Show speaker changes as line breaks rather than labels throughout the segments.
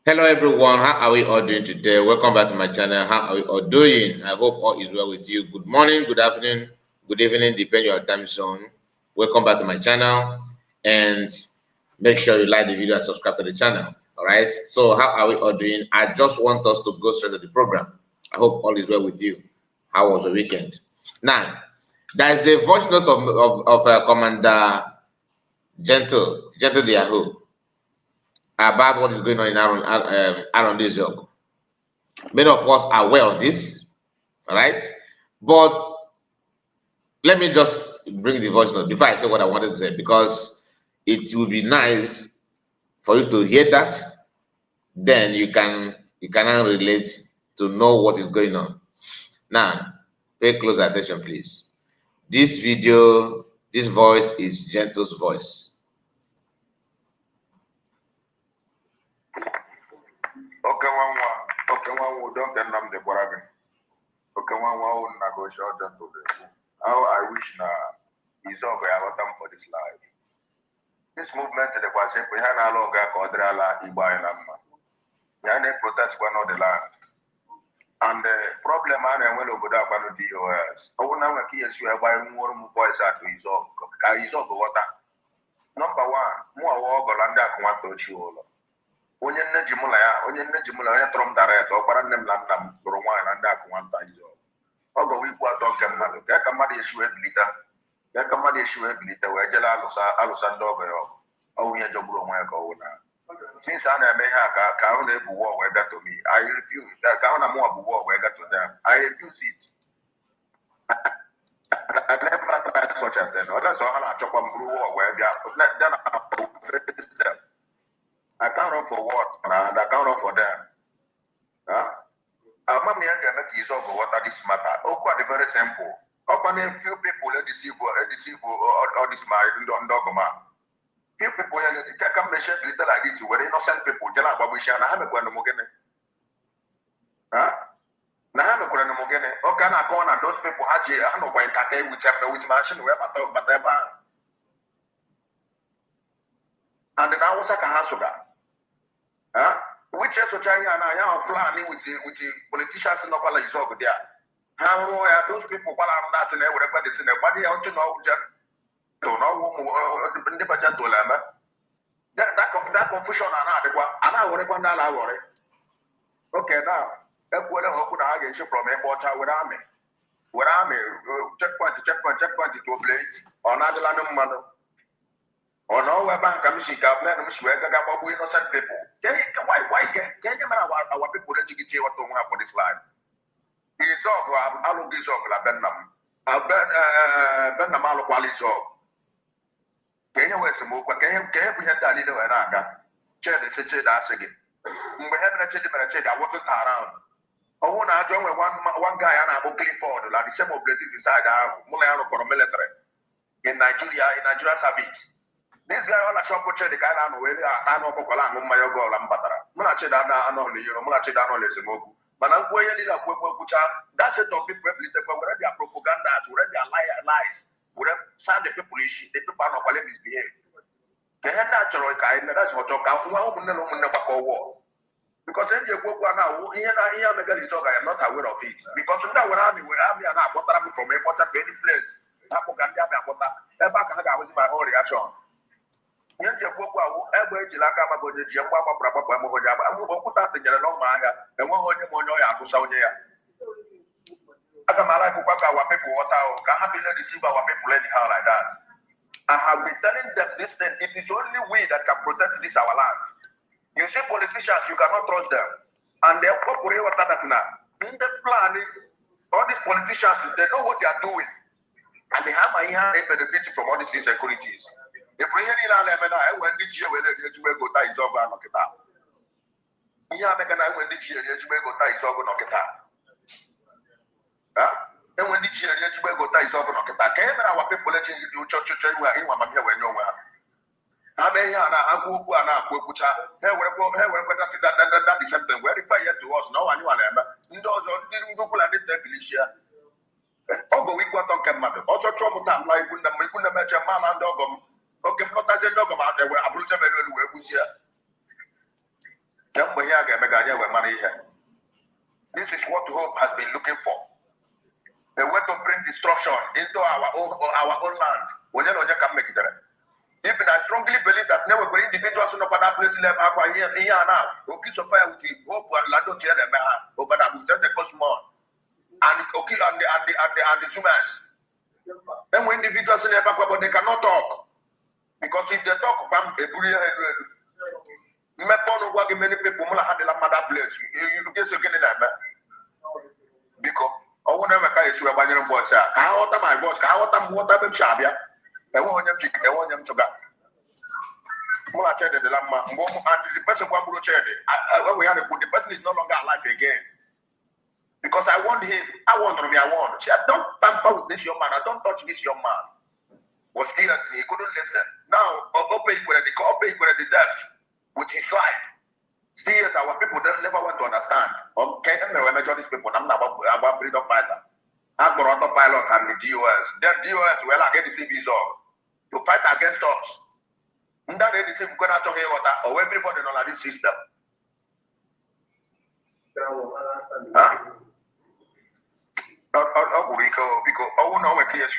Hello everyone, how are we all doing today? Welcome back to my channel. How are we all doing? I hope all is well with you. Good morning, good afternoon, good evening, depending on your time zone. Welcome back to my channel and make sure you like the video and subscribe to the channel. All right. So how are we all doing? I just want us to go straight to the program. I hope all is well with you. How was the weekend? Now, there is a voice note of Commander Gentle the Yahoo about what is going on in Aaron this job. Many of us are aware of this, all right? But let me just bring the voice note before I say what I wanted to say, because it would be nice for you to hear that. Then you can relate to know what is going on. Now, pay close attention, please. This voice is Gentle's voice.
Okay, one don't get them the Boragan. Okay, one go short them to the how I wish is over our time for this life. This movement in the Pacific, we had a longer quadrala Ibainama. Yana protect one of the land. And the problem I will over that one of the DOS. Oh, now a key is you are buying more voice at his own water. Number one, more Golanda Quanto Chiolo. Onye nne jimula ya tụrụ m direct ọkpara nne m na nna m lụrụ nwaanyị na ndị akụ nwata izo ọ gọwa ikwu atọ nke mmadụ ka mmadụ esi wee bilite wee jere alụsa ndị ọgọ ya ọgụ ihe jọgburu onwe ya ka ọwụ na since a na-eme ihe a ka ahụ na-ebu wọọ wee gato me I refuse ka ahụ na mụnwa bụ wọọ wee gato them I refuse it I never tried such a thing ọdọsọ ha na-achọkwa m bụrụ wọọ wee bịa I can't run for what? I can't run for them. Mammy, I can make use of water this matter. Oh, quite very simple. Upon a few people, deceive all this married dogma. Few people can make shape little like this, where innocent people tell about we shall have a Guanamogene. Now have a Guanamogene. Oh, can I go on those people? I know why Kate which machine we have but they ban. And then I was a Kahasuga. Which is what I am flying with the politicians in Nopala is over there. How are those people? While I'm not in there, whatever it's in their body, out to know just don't know the budget to Lama. That confusion and I would have done worry. Okay, now, that would have put an against from airport with army. With army, checkpoint to a place on other land of money. Or no, we're bank commission, let them swear about innocent people. Why can you our people that you get what to have for this life? He's over, I'll look this over, Benham. I'll Benham, I'll quality job. Can you wear some more? Can we have that little and I got? Chair the city that's again. We haven't a city, I wasn't around. I want to join one guy and I'm looking for like the same objective inside Mulano for military in Nigeria service. This guy on a shop which the guy I know where I know Pocola, my girl, and Batara. Munachida, I know you, Munachida, no less mogu. But I'm going to that's it of people, wherever their propaganda, wherever their lies, wherever some the people are not misbehave. They have natural kind, that's what talk out, never war. Because if you go now, here I am not aware of it. Because now when I'm and I bought from a water any place. Propaganda, back and I was my own reaction. Yet you go every Chilaka go to Jamba, I'm going to put out the long manga and one on your to Saudi. Akamala Kupaka, our people, what I can't be deceive our people anyhow like that. I have been telling them this, that it is only we that can protect this our land. You see, politicians, you cannot trust them. And they're corporate what that now. In the plan, all these politicians, they know what they are doing. And they have a benefit from all these insecurities. If we really learn when the year when the go tie is over, knock it out. Yeah, when the year go tie is over, knock it out. And when the year go tie is over, knock it out. Came our people letting you do church where you want to when you were. I mean, I go and I go, that is something very fair to us. No one, those didn't go and did the Ogo we got on Camado. Also, trouble time like we couldn't mention Mama and Dogum. Okay, not as a dog about there were Abuja where we here. This is what hope has been looking for. A way to bring destruction into our own land. Even I strongly believe that now we're individuals in other places here now. Okay, so fire with the hope and Lando Tiana over that we just a cosmos and okay and the humans. Then when individuals in the back, but they cannot talk. Because if they talk about a many people had the mother place. You get so getting that. Because I want to make a issue about your voice. I want my voice. I want them water them shabia. I want them to go. More and the person who we had the person is no longer alive again. Because I want him, I want. She said, don't tamper with this young man, I don't touch this young man. Was still he couldn't listen. Now, open the debt with his life. See it, our people don't never want to understand. Okay, I'm going to measure these people. I'm not about freedom fighter. I'm going to pilot and the DOS. Then DOS will get the CBs to fight against us. And that is if we're going to talk about or everybody on this system. Because I want to make you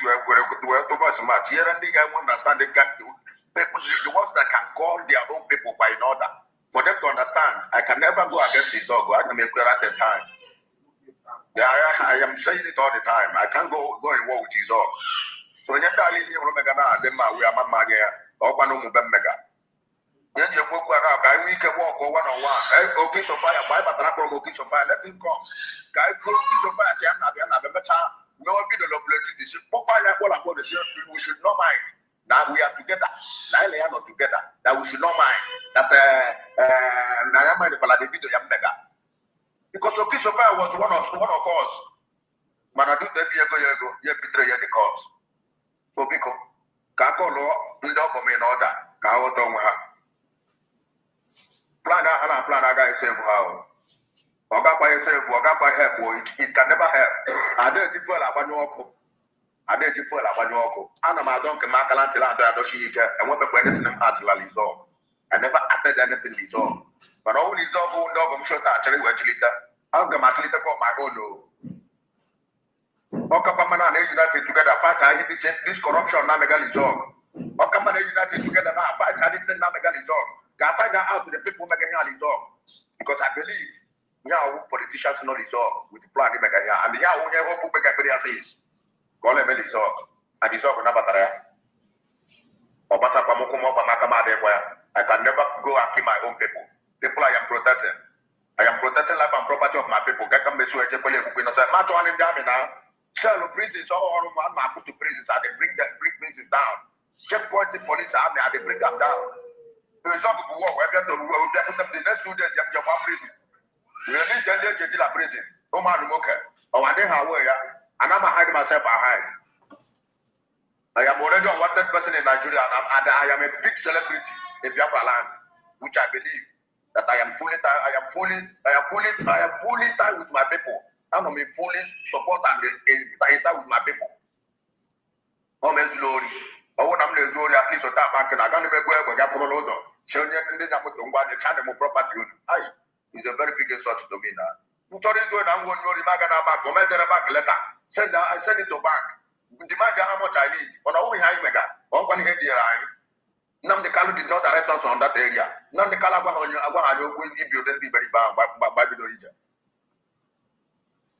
where to pass much. Here and I understand the ones that can call their own people by in order. For them to understand, I can never go against this or I can make it at the time. I am saying it all the time. I can't go in war with his org. So when you're telling me, we are my or one mega. Then you go around, we can walk one on one. Okay, so fire, buy but okay, so fire, let him come. Guy, so fire, no be the locality. We should not mind. Now we are together. Now they are not together. That we should not mind. That I mind the video mega. Because okay, so fire was one of us. Man, I do the go, you betray the cause. So because Kako law, we don't come in order. Kao don't have. Plan a guy save how. Oga by yourself, Oga by help, it can never help. I did it for Abanyoko. I did it for Abanyoko. And I don't come back until I and what the credit them at Lalizor. I never acted anything Lizor. But all Lizor go dog, I'm sure actually were later. I'll come at later for my own. Okapamana united together, fight this corruption, Namegalizor. Okamana united together now, fight this Namegalizor. Find out to the people making Alizor. Because I believe now politicians know Lizor with the plan to make a year. And the Yahoo who make a says, call him Lizor. And he's over Nabatara. Obasa Pamukumo Pamakama, I can never go and kill my own people. People I am protecting. I am protecting life and property of my people. Get them to swear to Mato and now. Sell prisons all around my put to prisons and they bring prisons down. Checkpoint the police army and they bring them down. The result of the war, we're going to the next 2 days, you're prison. We need to get a prison. Oh, my okay. Oh, I didn't have and I'm hiding myself behind. I am already a wanted person in Nigeria and I am a big celebrity in Biafra land, which I believe that I am fully tied with my people. I'm going to be fully support and with my people. I'm glory. I want to glory at least that back and I can't even go where I put on. Showing you the channel property. It's a very big insult to me now. You told it when I'm going to Magana back, or back letter. Send it to bank. Demand how much I need. But I only have mega. One head here. None the color did not arrest us on that area. None the color on you. I want to give you the very bad by the region.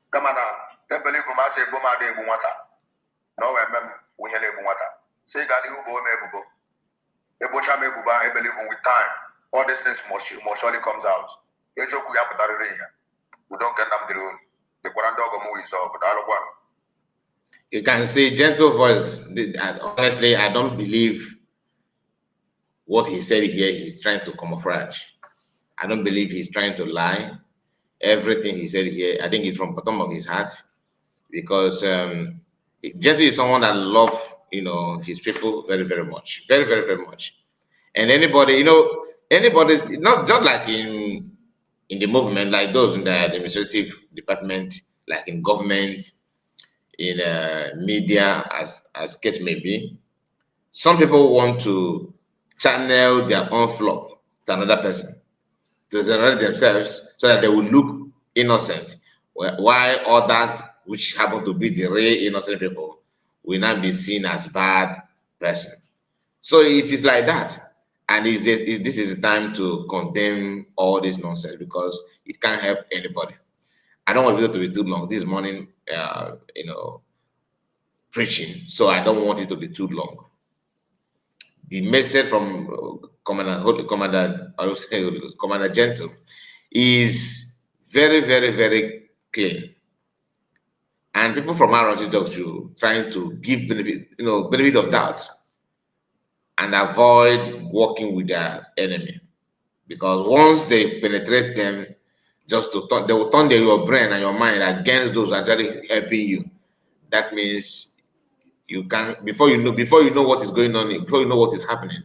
Come on now. Don't believe from us, Boma de Bumata. No, we have Bumata. Say, God, you go, Mebugo. Ebocha Mebuba, I believe with time. All these things more surely comes out. We don't get them the room. The Quran dog movies of the
you can say gentle voice. Honestly, I don't believe what he said here. He's trying to camouflage. I don't believe he's trying to lie. Everything he said here, I think it's from the bottom of his heart, because Gentle is someone that loves, his people very, very much, very, very, very much. And anybody, not just like in the movement, like those in the administrative department, like in government, in media, as case may be, some people want to channel their own flop to another person. to exonerate themselves so that they will look innocent, while others, which happen to be the real innocent people, will not be seen as bad person. So it is like that. And this is the time to condemn all this nonsense because it can't help anybody. I don't want the video to be too long. This morning, preaching, so I don't want it to be too long. The message from I would say Commander Gentle is very, very, very clean. And people from our just trying to give benefit of doubt and avoid working with their enemy. Because once they penetrate them, they will turn your brain and your mind against those actually helping you. That means you can before you know what is going on, before you know what is happening,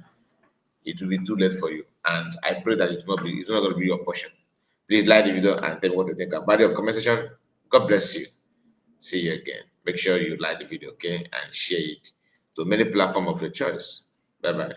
it will be too late for you. And I pray that it's not going to be your portion. Please like the video and tell me what you think about your comment section. God bless you. See you again. Make sure you like the video, okay, and share it to many platforms of your choice. Bye bye.